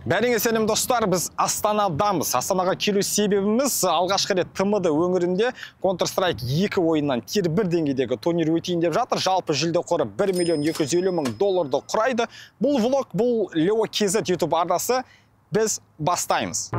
Бәріңе сәлем достар, біз Астанадамыз. Астанаға келу себебіміз алғашқы рет ТМД өңірінде Counter-Strike 2 ойыннан тир 1 деңгейдегі турнир өтейін деп жатыр. Жалпы жүлде қоры 1 250 000 долларды құрайды. Бұл влог, бұл Leo KZ YouTube арнасы. Біз бастаймыз.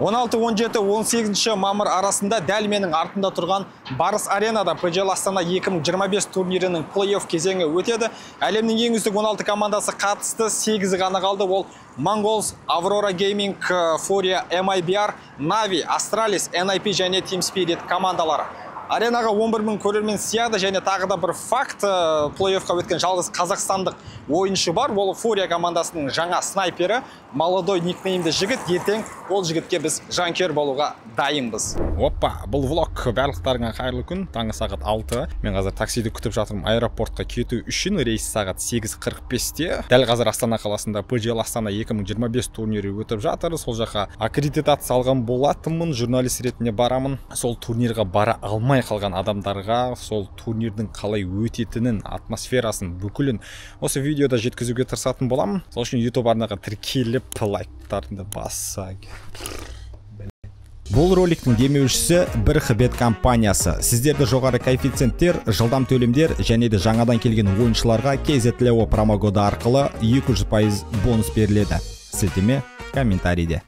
Он алты, 17, 18 мамыр арасында дәл менің артында тұрған Барыс Аренада PGL Астана 2025 турнирінің плей-офф кезеңі өтеді. Әлемнің ең үздік 16 командасы қатысты, 8-і ғана қалды. Ол Mongols, Aurora Gaming, Furia, MIBR, Navi, Astralis, NIP және Team Spirit командалары. Аренаға 11 мың көрермен сияды және тағы да бір факт, плей-оффқа өткен жалғыз қазақстандық ойыншы бар. Ол Фурия командасының жаңа снайпері, молодой никнеймді жігіт. Ертең ол жігітке біз жанкүйер болуға дайынбыз. Опа, бұл влог барлықтарыңа қайырлы күн. Таңғы сағат 6. Мен қазір таксиді күтіп жатырмын аэропортқа кету үшін. Рейс сағат 8:45-те. Дәл қазір Астана қаласында PGL Астана 2025 турнирі өтіп жатыр. Сол жаққа аккредитация алған болатынмын, журналист ретінде барамын. Сол турнирға бара алмай қалған адамдарға сол турнирдің қалай өтетінін, атмосферасын, бүкілін осы видеода жеткізуге тырысатын боламын. Сол үшін YouTube арнаға тіркеліп, лайктарыңды баса. Бұл роликтің демеушісі бір Хбет компаниясы. Сіздерді жоғары коэффициенттер, жылдам төлемдер және де жаңадан келген ойыншыларға KZLEO промокоды арқылы 200% бонус беріледі. Сілтеме комментарийде.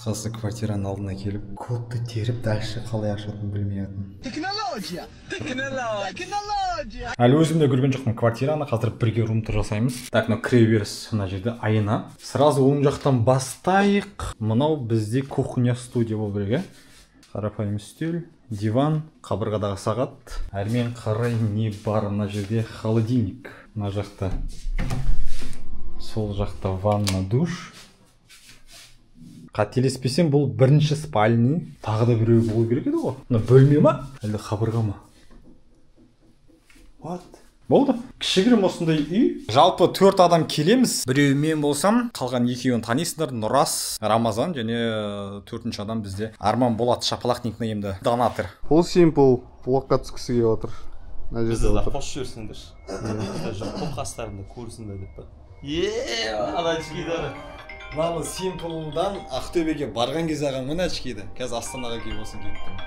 Қысқасы, квартираның алдына келіп, кодты теріп, дальше қалай ашатынын білмей жатырмын. Технология! Технология! Технология! Әлі өзім де көрген жоқпын квартираны, қазір бірге рум-тур жасаймыз. Так, мынау кіреберіс мына жерде айна. Сразу оң жақтан бастайық. Мынау бізде кухня студия болу керек, ә? Қарапайым үстел, диван, қабырғадағы сағат. Әрмен қарай не бар мына жерде? Холодильник. Мына жақта, сол жақта ванна, душ. Қателеспесем, бұл бірінші спальный. Тағы да біреу болу керек еді ғой. Мына бөлме ма? Әлде қабырға ма? What? Болды. Кішігірім осындай үй. Жалпы 4 адам келеміз. Біреуі мен болсам, қалған екеуін танисыңдар. Нұрас, Рамазан және төртінші адам бізде Арман Болат, Шапалақ никнеймді донатор. Ол Simple влогқа түскісі келіп отыр. Мына жерде отыр. Қосып жіберсеңдерші. Жоқ, қастарында көрсіңдер деп па. Ана очкидары. Мынаны Simple-дан Ақтөбеге барған кезде ағам мына очкиді. Қазір Астанаға келіп болсын келіп тұрмын.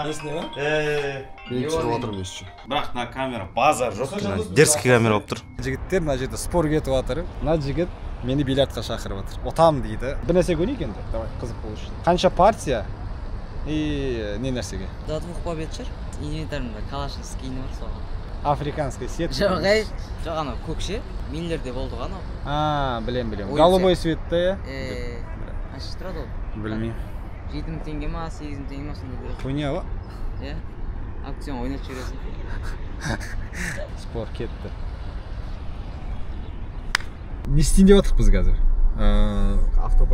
Есіңде ма? Мен түсіріп жатырмын еще. Бірақ мына камера базар жоқ, дерзкий камера болып тұр. Жігіттер мына жерде спор кетіп жатыр. Мына жігіт мені бильярдқа шақырып жатыр. Отам дейді. Бір нәрсе көрейік енді. Давай, қызық болу үшін. Қанша партия и не нәрсеге? До двух побед шығар. Инвентарымда калашның скині бар соған. Африканская сетка. Жоқ, ей, жоқ, анау көкше, Миллерде болды ғой анау. А, білем, білем. Голубой цветте, иә? Қанша тұрады ол? Білмеймін. 7 000 теңге ма, 8 000 теңге ма сондай береді. Хуйня ғой. Иә. Аукцион ойнатып жібересің. Спор кетті. Не істейін деп жатырмыз біз қазір?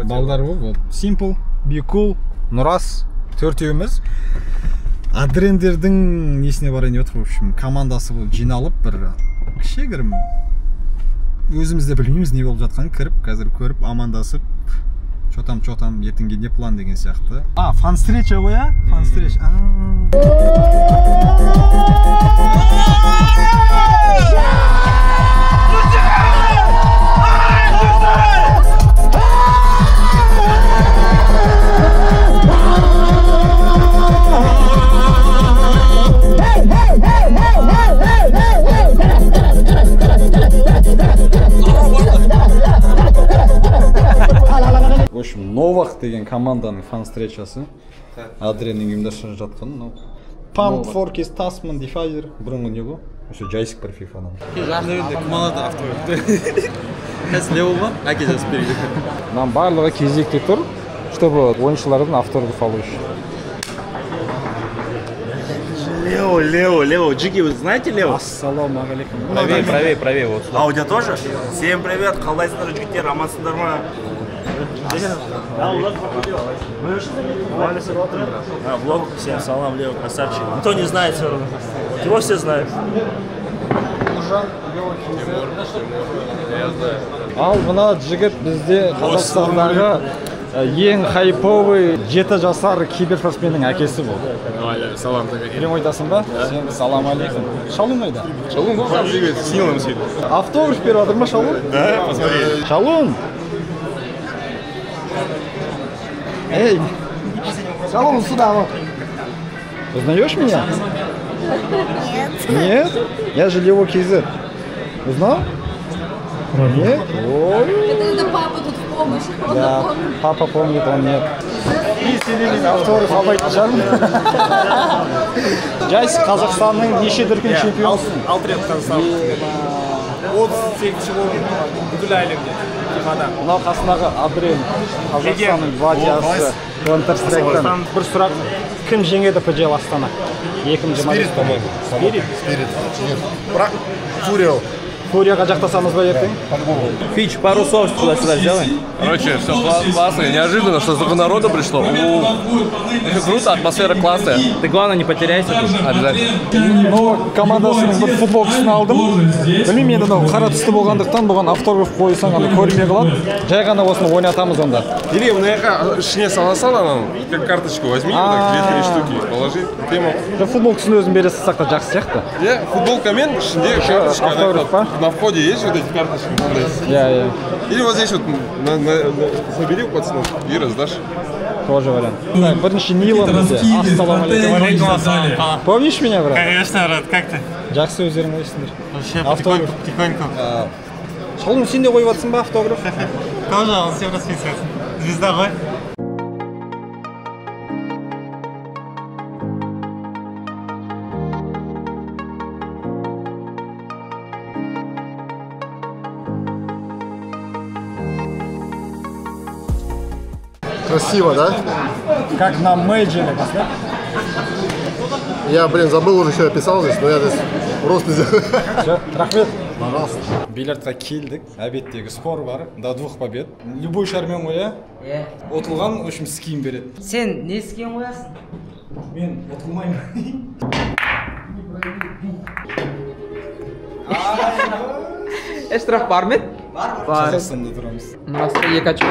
Балдар ғой, Simple, Be Cool, Нұрас, төртеуіміз. Адрендердің несіне барайын деп жатыр, в общем, командасы болып жиналып бір кішігірім өзіміз де білмейміз не болып жатқанын, кіріп қазір көріп амандасып, чё там, чё там, ертеңге не план деген сияқты. А, фан встреча ғой, а? Фан встреча. В общем, Новак деген команданың фан встречасы. Адреннің ұйымдастырып жатқан. Памп, Форкис, Тасман, Дефайзер. Бұрынғы не ғой? Осы жайсик бар фифадан. Кім алады автомобильді? Қайсы Лео ма? Әке жазып берейік. Мынаның барлығы кезекте тұр, чтобы ойыншылардан автограф алу үшін. Лео, Лео, Лео. Джиги, вы знаете Лео? Ассалаумағалейкум. Правее, правее, правее, вот сюда. А у тебя тоже? Всем привет, қалайсыңдар, жігіттер, амансыңдар ма? А, влог, всем салам, Лео, красавчик. Никто не знает все равно. Его все знают. Ал мына жігіт бізде Қазақстандағы ең хайповый 7 жасар киберспортсменнің әкесі болды. Салам. Прямойдасың ба? Сен салам алейкум. Шалун қайда? Шалун был там бегает, с Нилом сидит. Автограф беріп жатыр ма Шалун? Да, посмотри. Шалун! Эй! Шалун, сюда вот. Узнаешь меня? Нет. Нет? Я же Лео Кизер. Узнал? Нет? Ой. Это папа тут в помощь, он да, помнит. Папа помнит, он нет. Автограф алмайтын шығармын. Жайс, Қазақстанның неше дүркін чемпионсың? 6 рет Қазақстан. 38-ші орын бүкіл әлемде. Фифада. Мынау қасындағы Адрен, Қазақстанның гвардиясы, Counter-Strike'тан. Бір сұрақ, кім жеңеді PGL Астана? 2025. Спирит, по-моему. Спирит? Спирит. Бірақ Фурио. Фурияға жақтасамыз ба ертең? Фич, пару слов туда-сюда сделай. Короче, все классно. Неожиданно, что столько народу пришло. Круто, атмосфера классная. Ты, главное, не потеряйся тут. Обязательно. Но командасының бір футболкасын алдым. Білмеймін енді, мынау қара түсті болғандықтан бұған автограф қойсаң аны көрмей қалады. Жай ғана осыны ойнатамыз онда. Или мына жаққа ішіне сала сал ананы, как карточку возьми, вот так 2-3 штуки положи. Тема. Футболкасын өзін бере салсақ та жақсы сияқты. Иә, футболкамен ішінде карточка. Автограф па? На входе есть вот эти карточки? Я, я. Или вот здесь вот забери у пацанов и раздашь. Тоже вариант. Так, бірінші Нилан бізде. Ассалаумағалейкум. Помнишь меня, брат? Конечно, брат, как ты? Жақсы, өздерің қалайсыңдар? Вообще, потихоньку, потихоньку. Шалун, сен де қойып жатсың ба автограф? Тоже, он всем расписывается. Звезда ғой. Красиво, да? Как на мейджоре, поставь. Я, блин, забыл уже, что я писал здесь, но я здесь просто сделал. Все, рахмет. Пожалуйста. Бильярдқа келдік. Обедтегі спор бар. До 2 побед. Любой шармен ғой, иә? Иә. Ұтылған, в общем, скин береді. Сен не скин қоясың? Мен ұтылмаймын. Штраф бар ма еді? Бар. Қазақстанда тұрамыз. Нұрасқа 2 очко.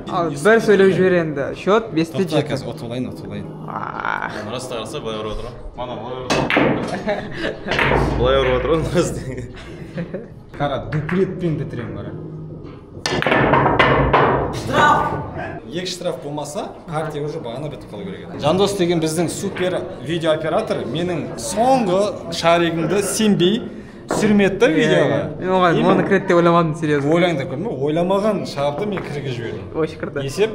Ал бір сөйлеп жібер енді. Счет 5-7. Қазір ұтылайын, ұтылайын. Нұрасты қараса былай ұрып отыр. Мана былай ұрып отыр. Былай ұрып отыр Нұрас деген. Қара, дуплетпен бітіремін, қара. Штраф! 2 штраф болмаса, партия уже бағана бітіп қалу керек еді. Жандос деген біздің супер видеооператор менің соңғы шаригімді сенбей түсірмеді да видеоға. Мен оған оны кіреді деп ойламадым, серьезно. Ойлаңдар, көрдің бе? Ойламаған шарды мен кіргізіп жібердім. Очень круто. Есеп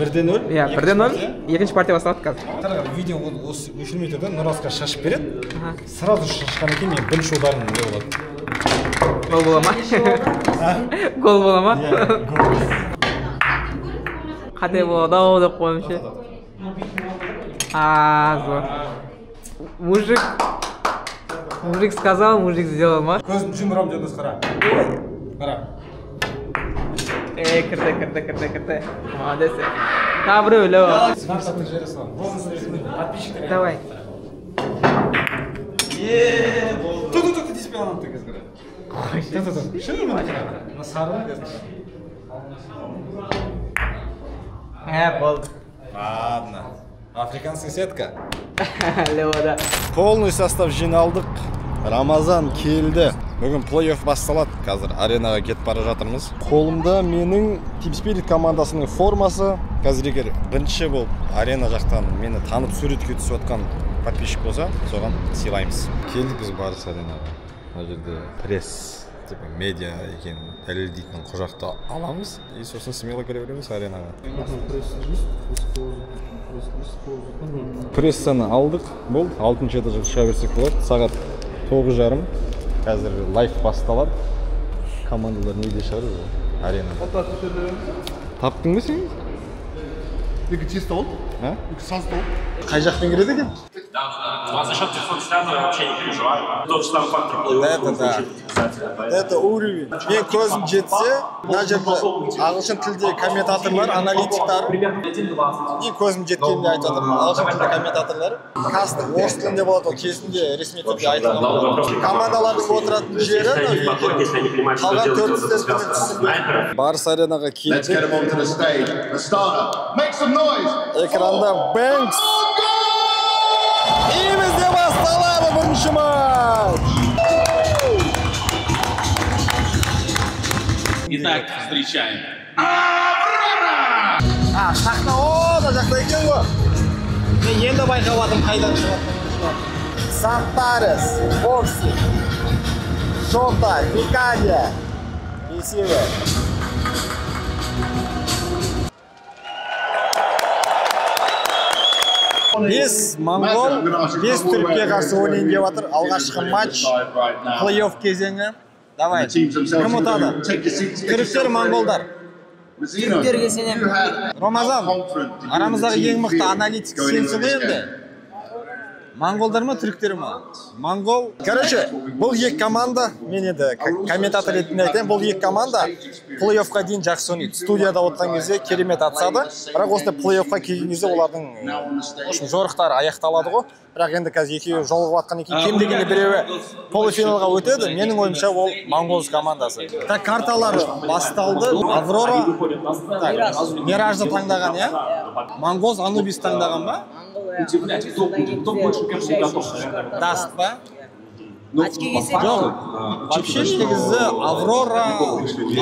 1-0. Иә, 1-0. Екінші партия басталады қазір. Қара, видео осы өшірмей тұр да, Нұрасқа шашып береді. Сразу шашқаннан кейін мен бірінші ударым не болады? Гол бола ма? Гол бола ма? Қате болады ау деп қоямын ше. А, зор. Мужик. Мужик сказал, мужик сделал, ма? Көзін жұмып ұрам, Жандос, қара. Қара. Эй, кірді, кірді, кірді, кірді. Молодец. Тағы біреу, Лео. Давай. Тұр, тұр, тұр, тиіспей аламын қазір, қара. Тұр, тұр, тұр. Шын мына қара. Мына сарыны қазір. Ә, болды. Ладно. Африканская сетка. Лео, да. Полный состав жиналдық. Рамазан келді. Бүгін плей-офф басталады. Қазір аренаға кетіп бара жатырмыз. Қолымда менің Team Spirit командасының формасы. Қазір егер бірінші болып арена жақтан мені танып суретке түсіп жатқан подписчик болса, соған сыйлаймыз. Келдік біз Барыс аренаға. Мына жерде пресс, типа медиа екенін дәлелдейтін құжатты аламыз. И сосын смело кіре береміз аренаға. Прессаны алдық, болды. 6-этажға шыға берсек болады. Сағат 9:30. Қазір лайв басталады. Командалар неде шығар ол аренада. Таптың ба сен? Екі чисто болды. А? Екі саз болды. Қай жақпен кіреді екен? Да. За счет 510 вообще не переживаю. Тот же самый фактор плей-офф. Это уровень. Мен көзім жетсе, мына жерде ағылшын тілде комментаторлар, аналитиктар. Мен көзім жеткенде айтып жатырмын. Ағылшын тілде комментаторлар. Каст орыс тілінде болады, ол кезінде ресми түрде айтылған. Командалардың отыратын жері, қалған төрт. Барыс аренаға келдік. Экранда Бэнкс. И бізде басталады бірінші матч. Итак, встречаем. Аврора! А, сахна о, да жақта екен ғой. Мен енді байқап жатырмын қайдан шығатынын. Сантарес, Фокси, Шота, Викадия, Бесиве. Бес моңғол, бес түрікке қарсы ойнайын деп жатыр. Алғашқы матч, плей-офф кезеңі. Давай, кім ұтады? Түріктер, моңғолдар. Түріктерге сенемін. Рамазан, арамыздағы ең мықты аналитик сенсің ғой енді. Моңғолдар ма, түріктер ма? Моңғол. Короче, бұл екі команда, мен енді комментатор ретінде айтайын, бұл екі команда плей-оффқа дейін жақсы ойнайды. Студияда отырған кезде керемет атысады. Бірақ осындай плей-оффқа келген кезде олардың жорықтары аяқталады ғой. Бірақ енді қазір екеуі жолығып жатқан екен, кем дегенде біреуі полуфиналға өтеді. Менің ойымша ол Моңғол командасы. Так, карталар басталды. Аврора, Миражды таңдаған, иә? Моңғол Анубис таңдаған ба? Даст па? Жоқ, вообще негізі Аврора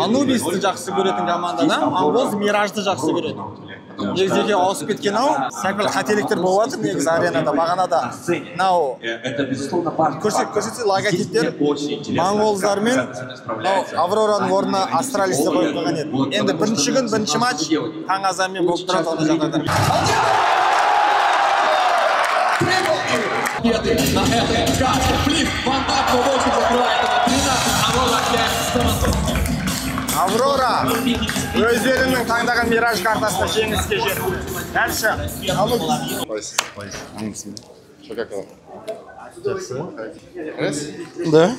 Анубисті жақсы көретін команда да, Моңғол Миражды жақсы көреді. Негізі екеуі ауысып кеткен ау, сәл қателіктер болып жатыр негізі аренада, бағанада. Мынау көрсетсе логотиптер моңғолдар мен Аврораның орнына Астралисті қойып қойған еді. Енді бірінші күн, бірінші матч таң азанмен болып тұрады ондай жағдайлар. На этой карте. Флип, вантап, 8 закрывает это 13, Аврора 5. Аврора өздерінің таңдаған Мираж картасына жеңіске жетті. Дальше. Что, как оно? Жақсы. Да.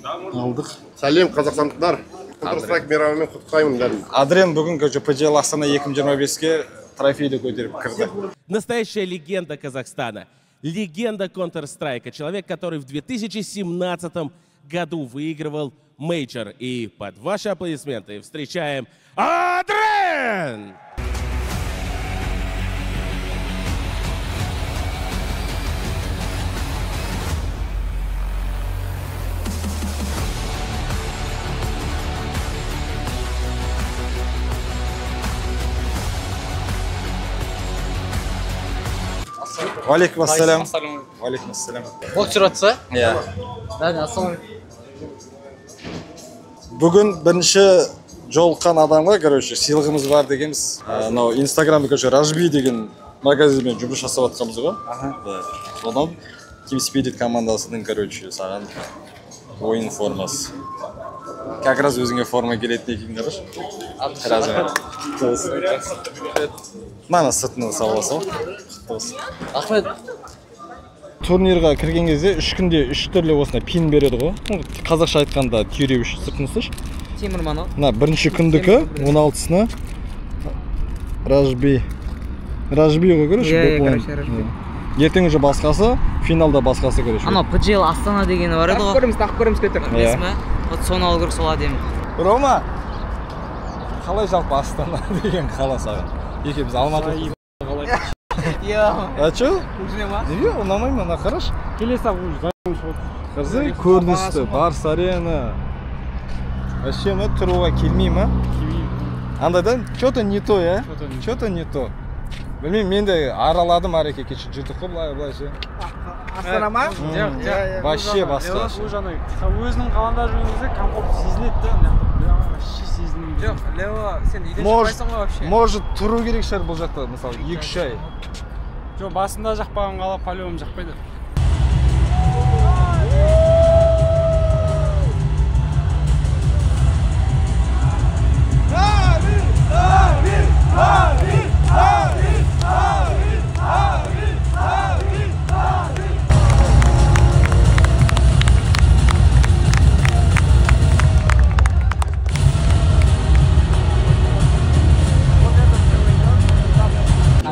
Алдық. Сәлем, қазақстандықтар. Counter-Strike мейрамымен құттықтаймын бәрін. Адрен бүгін PGL Астана 2025-ке трофейді көтеріп кірді. Настоящая легенда Казахстана. Легенда Counter-Strike, человек, который в 2017 году выигрывал мейджор. И под ваши аплодисменты встречаем Адрен! Уалейкум ассалям. Уалейкум ассалям. Боксер атса? Иә. Ассалам. Бүгін бірінші жолыққан адамға, короче, сыйлығымыз бар дегенбіз. Мынау Инстаграмда, короче, Ражби деген магазинмен жұмыс жасап жатқанбыз ғой. Содан Team Spirit командасының, короче, саған ойын формасы. Как раз өзіңе форма келетін екен, қарашы. Размер. Мана сыртынан салып алсам. Рахмет. Турнирға кірген кезде 3 күнде 3 түрлі осындай пин береді ғой. Қазақша айтқанда түйреуіш сыртын ұсташы. Темір мана. Мына бірінші күндікі 16-сына Ражби. Ражби ғой, короче. Иә, короче, Ражби. Ертең уже басқасы, финалда басқасы, короче. Анау PGL Астана дегені бар еді ғой. Тағып көреміз, тағып көреміз көтер. Білесің бе? Вот соны алу керек, сол әдемі. Рома, қалай жалпы Астана деген қала саған? Екеуміз Алматы. А чё? Неге ұнамай ма? Мына қарашы. Келе сап уже. Қарасай, көріністі, Барыс арена. Вообще ма тұруға келмей ма? Андайдан чё-то не то, иә? Чё-то не то. Білмеймін, мен де араладым ареке кеше жүрдік қой былай былай ше. Астана ма? Жоқ, жоқ. Вообще басқа. Өзінің қаланда жүрген кезде комфорт сезіледі да, мына жақта вообще сезілмейді. Жоқ, Лео, сен үйден шықпайсың ғой вообще. Может, тұру керек шығар бұл жақта, мысалы, 2-3 ай. Жоқ, басында жақпаған қала по-любому жақпайды.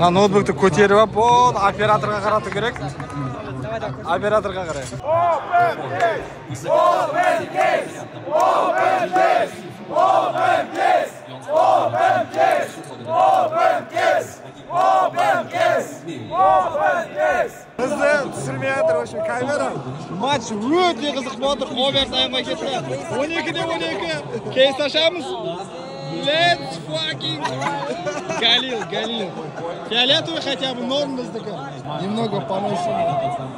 Мына ноутбукты көтеріп алып, ол операторға қарату керек. Операторға қарай. Open case! Open case! Open case! Open case! Open case! Open case! Open case! Open case! Бізді түсірмей жатыр, в общем, камера. Матч өте қызық болып отыр. Овертаймға кетті. 12-де 12. Кейс ашамыз. Let's fucking Галил, Галил. Фиолетовый хотя бы норм біздікі. Немного поносим.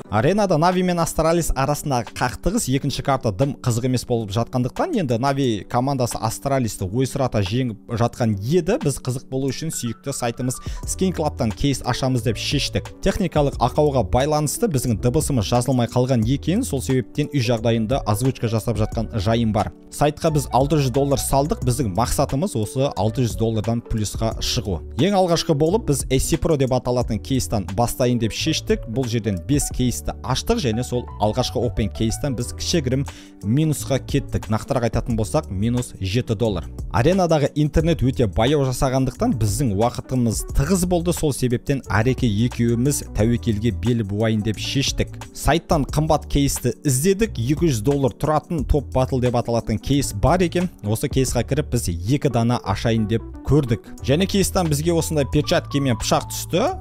Аренада Нави мен Астралис арасындағы қақтығыс екінші карта дым қызық емес болып жатқандықтан, енді Нави командасы Астралисті ойсырата жеңіп жатқан еді. Біз қызық болу үшін сүйікті сайтымыз Skin Club'тан кейс ашамыз деп шештік. Техникалық ақауға байланысты біздің дыбысымыз жазылмай қалған екен, сол себептен үй жағдайында озвучка жасап жатқан жайым бар. Сайтқа біз $600 салдық, біздің мақсатымыз осы $600 плюсқа шығу. Ең алғашқы болып біз SC Pro деп аталатын кейстан бастайын деп шештік. Бұл жерден 5 кейсті аштық және сол алғашқы open кейстан біз кішігірім минусқа кеттік. Нақтырақ айтатын болсақ, минус $7. Аренадағы интернет өте баяу жасағандықтан біздің уақытымыз тығыз болды. Сол себептен Ареке екеуіміз тәуекелге бел буайын деп шештік. Сайттан қымбат кейсті іздедік. $200 тұратын топ батл деп аталатын кейс бар екен. Осы кейсқа кіріп біз 2 дана ашайын деп көрдік. Және кейстан бізге осындай перчатки мен пышақ түсті.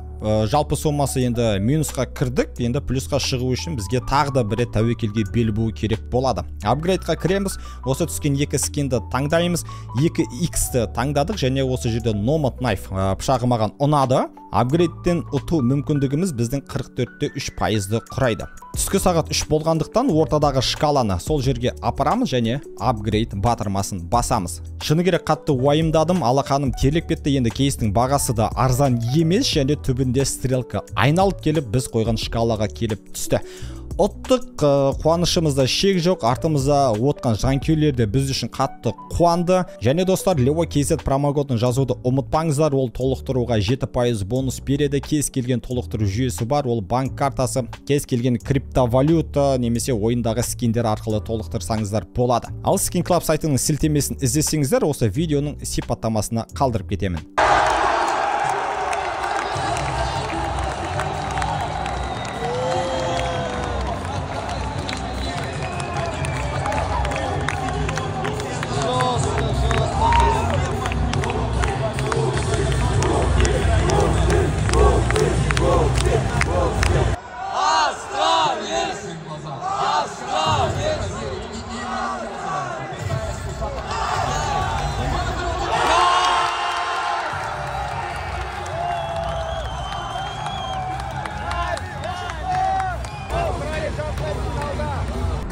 Жалпы сомасы енді минусқа кірдік, енді плюсқа шығу үшін бізге тағы да бір рет тәуекелге бел буу керек болады. Апгрейдқа кіреміз, осы түскен екі скинді таңдаймыз, 2X-ті таңдадық және осы жерде Nomad Knife пышағы маған ұнады. Апгрейдтен ұту мүмкіндігіміз біздің 44,3%-ды құрайды. Түскі сағат 3 болғандықтан ортадағы шкаланы сол жерге апарамыз және апгрейд батырмасын басамыз. Шыны керек, қатты уайымдадым, алақаным терлеп кетті. Енді кейстің бағасы да арзан емес және түбінде стрелка айналып келіп біз қойған шкалаға келіп түсті. Ұттық, қуанышымызда шек жоқ, артымызда отқан жанкүйерлер де біз үшін қатты қуанды. Және достар, Leo KZ промокодын жазуды ұмытпаңыздар, ол толықтыруға 7% бонус береді. Кез келген толықтыру жүйесі бар, ол банк картасы, кез келген криптовалюта немесе ойындағы скиндер арқылы толықтырсаңыздар болады. Ал Skin Club сайтының сілтемесін іздесеңіздер, осы видеоның сипаттамасына қалдырып кетемін.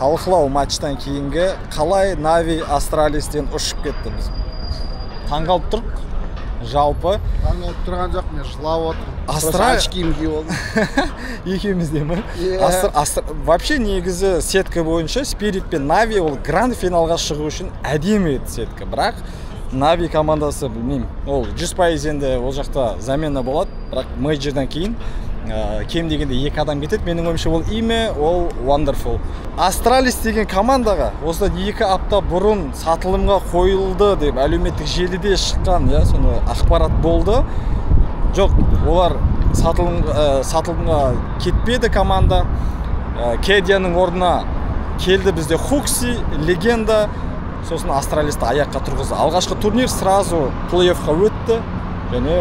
Талқылау матчтан кейінгі қалай Нави Астралистен ұшып кетті, біз таңғалып тұрдық. Жалпы таңғалып тұрған жоқ, мен жылап отырмын. Очкиім киіп алдым. Екеуміз де ме? Вообще негізі сетка бойынша Спирит пен Нави ол гранд финалға шығу үшін әдемі еді сетка. Бірақ Нави командасы білмеймін, ол 100% енді ол жақта замена болады, бірақ мейджордан кейін кем дегенде 2 адам кетеді. Менің ойымша ол Име, ол Wonderful. Астралис деген командаға осыдан 2 апта бұрын сатылымға қойылды деп әлеуметтік желіде шыққан, иә, соны ақпарат болды. Жоқ, олар сатылымға кетпеді команда. Кедияның орнына келді бізде Хукси, легенда, сосын Астралисті аяққа тұрғызды. Алғашқы турнир сразу плей-оффқа өтті. Және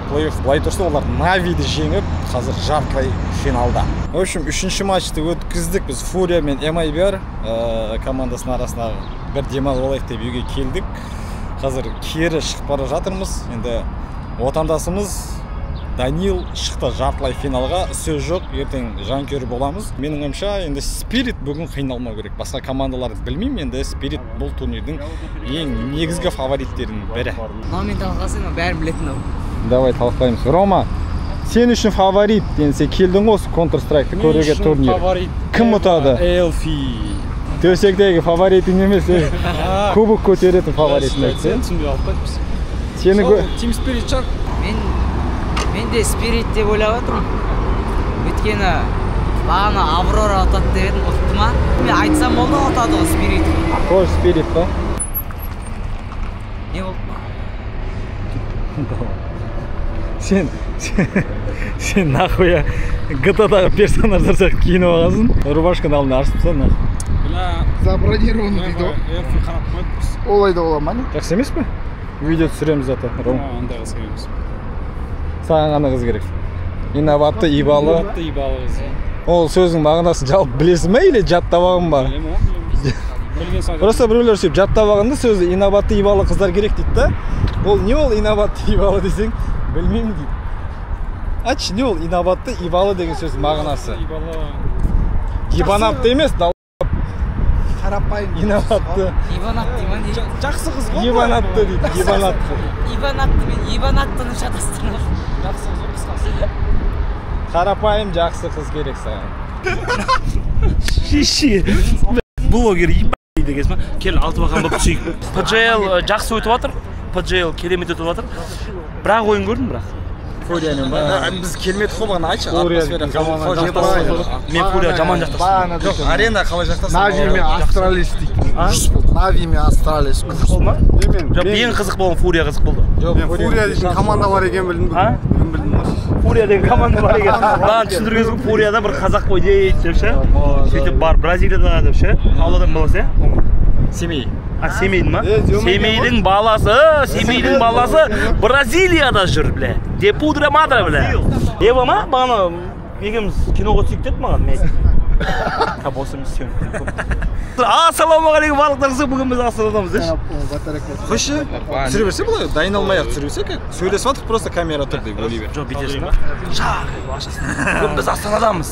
плей-офф былай тұрса, олар Навиді жеңіп, қазір жартылай финалда. В общем, үшінші матчты өткіздік біз Фурия мен MIBR командасының арасында бір демалып алайық деп үйге келдік. Қазір кері шығып бара жатырмыз. Енді отандасымыз Данил шықты жартылай финалға, сөз жоқ, ертең жанкүйер боламыз. Менің ойымша, енді Спирит бүгін қиналмау керек. Басқа командаларды білмеймін, енді Спирит бұл турнирдің ең негізгі фавориттерінің бірі. Мынаумен талқыласаң, бәрін білетін ау. Давай талқылаймыз. Рома, сен үшін фаворит, енді сен келдің ғой осы Counter Strike-ты көруге турнир. Кім ұтады? Элфи. Төсектегі фаворитің емес, кубок көтеретін фаворитің айтсаң. Сен түсінбей қалып қойыпсың. Сені Team Spirit шығар. Мен де Спирит деп ойлап отырмын. Өйткені бағана Аврора ұтады деп едім, ұтты ма? Мен айтсам болды, ұтады ғой Спирит. Тоже Спирит па? Не болды? Сен нахуя GTA-дағы персонаждар сияқты киініп алғансың. Рубашканы алдына ашып тастадың нахуй. Забронированный дейді ғой. Олай да бола ма не? Жақсы емес пе? Видео түсіреміз зато. Ром. Ондай қыз керек емес. Саған қандай қыз керек? Инабатты, ибалы. Инабатты, ибалы қыз. Ол сөздің мағынасын жалпы білесің бе или жаттап алған ба? Просто біреулер сөйтіп жаттап алғанда сөзі инабатты, ибалы қыздар керек дейді да. Ол не ол инабатты, ибалы десең, білмеймін дейді. Айтшы, не ол инабатты, ибалы деген сөздің мағынасы? Ибанатты емес, қарапайым. Инабатты. Ибанатты ма не? Жақсы қыз ғой. Ибанатты дейді, ибанатты. Ибанатты мен ибанаттыны шатастырып. Жақсы қыз ғой, қысқасы. Қарапайым жақсы қыз керек саған. Шеше. Блогер ебай дегенсің ба? Кел, алты бақан болып түсейік. PGL жақсы өтіп жатыр. PGL керемет өтіп жатыр. Бірақ ойын көрдім бірақ. Фуриямен ба? Біз келмедік қой бағана, айтшы. Мен Фурия жаман жақтасың. Жоқ, арена қалай жақтасың? Нави мен Астралис дейді. Нави мен Астралис. Қызық болды ма? Жоқ, ең қызық болған Фурия қызық болды. Жоқ, Фурия дейтін команда бар екен білдім. Бүгін білдім. Фурия деген команда бар екен. Маған түсіндірген Фурияда бір қазақ ойнайды деп ше. Сөйтіп бар Бразилияда деп ше. Ауладан баласы, иә? Семей. А, Семейдің ма? Семейдің баласы, Семейдің баласы Бразилияда жүр, бля. Де пудра мадра, бля. Ева ма? Бағана екеуміз киноға түсейік деді маған, мен айттым. Бос емес съемка. Ассалаумағалейкум барлықтарыңызға, бүгін біз Астанадамыз, деші. Қойшы, түсіре берсе былай, дайындалмай-ақ түсіре берсе, сөйлесіп жатырық, просто камера тұр деп ойлай бер. Жоқ, бүйтесің ба? Шақ, ашасың. Бүгін біз Астанадамыз.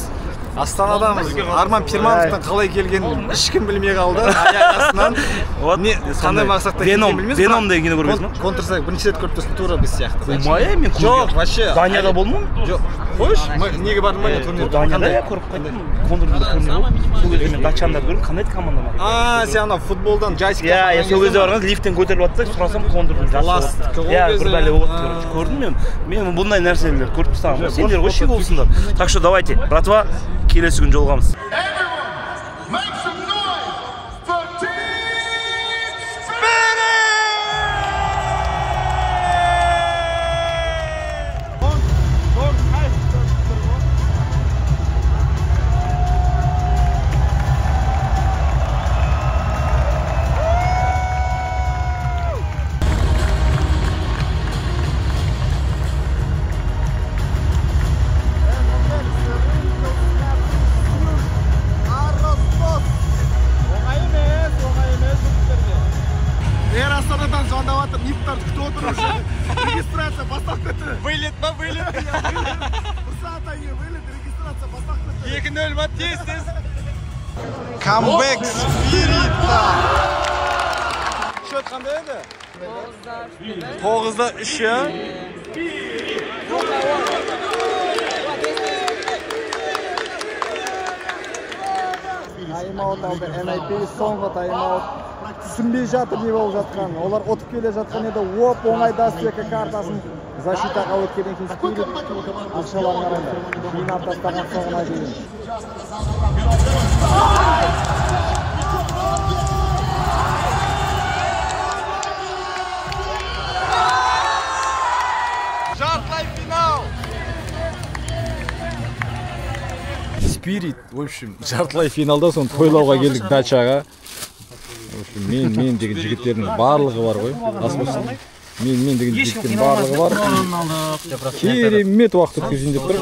Астанадамыз. Арман Пирмановтың қалай келгенін ешкім білмей қалды. Аяқ астынан. Қандай мақсатта келгенін білмейміз. Веном деген кино көргенсің ба? Counter-Strike бірінші рет көріп тұрсың, тура біз сияқты. Болмай, мен көргенмін. Жоқ, вообще. Данияда болдың ба? Жоқ. Қойшы, неге бардың ба турнирге? Данияда я көріп қайттым. Контрдың бір турнирі болды. Сол кезде мен датчандарды көрдім. Қандай еді команда? А, сен анау футболдан джойстик. Иә, сол кезде барғанда лифттен көтеріліп жатса, сұрасам Контрдың жасы. Иә, бір бәле болды, короче. Көрдім мен. Мен бұндай нәрселерді көріп тастағанмын. Сендер ғой шек болсыңдар. Так что давайте, братва, келесі күн жолығамыз. Вылет па, вылет. Бір сағаттан кейін вылет, регистрация басталып кетті. 2-0 ба, тез, тез. Камбэк Спиритта. Счет қандай еді? 9-3, иә? Тайм-аут алды NIP, соңғы тайм-аут. Түсінбей жатыр не болып жатқан. Олар ұтып келе жатқан еді. Оп, оңай даст екі картасын защитаға өткеннен кейін Спирит ақшаларын қараңдар. Жинап тастаған соңына дейін. Жартылай финал! Спирит, в общем, жартылай финалда соны тойлауға келдік дачаға. В общем, мен деген жігіттердің барлығы бар ғой. Ас болсын. Мен деген жігіттердің барлығы бар. Керемет уақыт өткізейін деп тұр.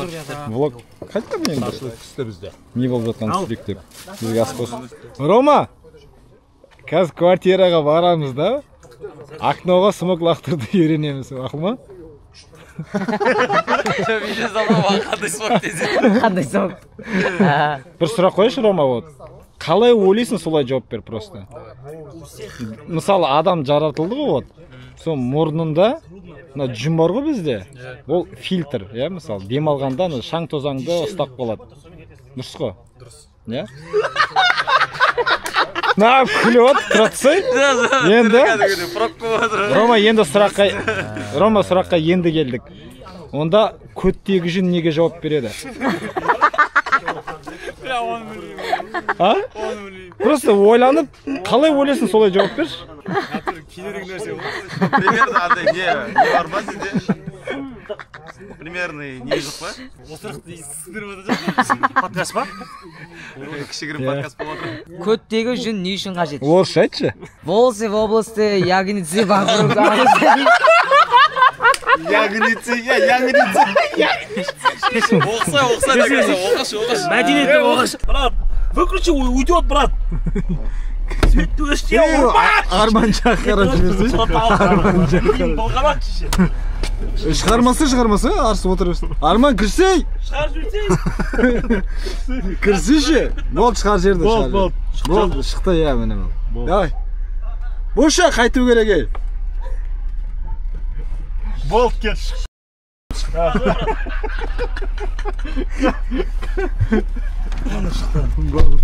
Влог қайтты мен енді? Не болып жатқанын түсірейік деп. Бізге ас болсын. Рома, қазір квартираға барамыз да, окноға смок лақтыруды үйренеміз, мақұл ма? Қандай смок? Бір сұрақ қояйыншы, Рома, вот. Қалай ойлайсың, солай жауап бер просто. Мысалы, адам жаратылды ғой, вот. Сол мұрнында мына жүн бар ғой бізде. Ол фильтр, иә, мысалы, дем алғанда ана шаң тозаңды ұстап қалады. Дұрыс қой? Дұрыс. Иә? На, күліп отыр, тұра тұрсай. Енді Рома, енді сұраққа, Рома, сұраққа енді келдік. Онда көттегі жүн неге жауап береді? А? Просто ойланып, қалай ойлайсың, солай жауап берші. Кенерек нәрсе ғой. Примерно андай не бар ма сенде? Примерный не жоқ па? Осырықты сіздіріп жатыр. Подкаст па? Кішігірім подкаст болып жатыр. Көттегі жүн не үшін қажет? Орысша айтшы. Волосы в области ягодицы вокруг. Ягодицы, ягодицы. Оқса, оқса, оқыш, оқыш. Мәдениетті оқыш. Брат, выключи, уйдет, брат. Светті өште, ұрма! Арман жаққа қарап жіберсейші. Арман жаққа қарап. Былғанады шеше. Шығармаса, шығармаса, арсып отыра берсін. Арман, кірсей! Шығарып жіберсей! Кірсейші! Болды, шығарып жіберді. Болды, болды. Болды, шықты, иә, міне болды. Давай. Боша, қайту керек, ей. Болды, кел. Шықты. Болды.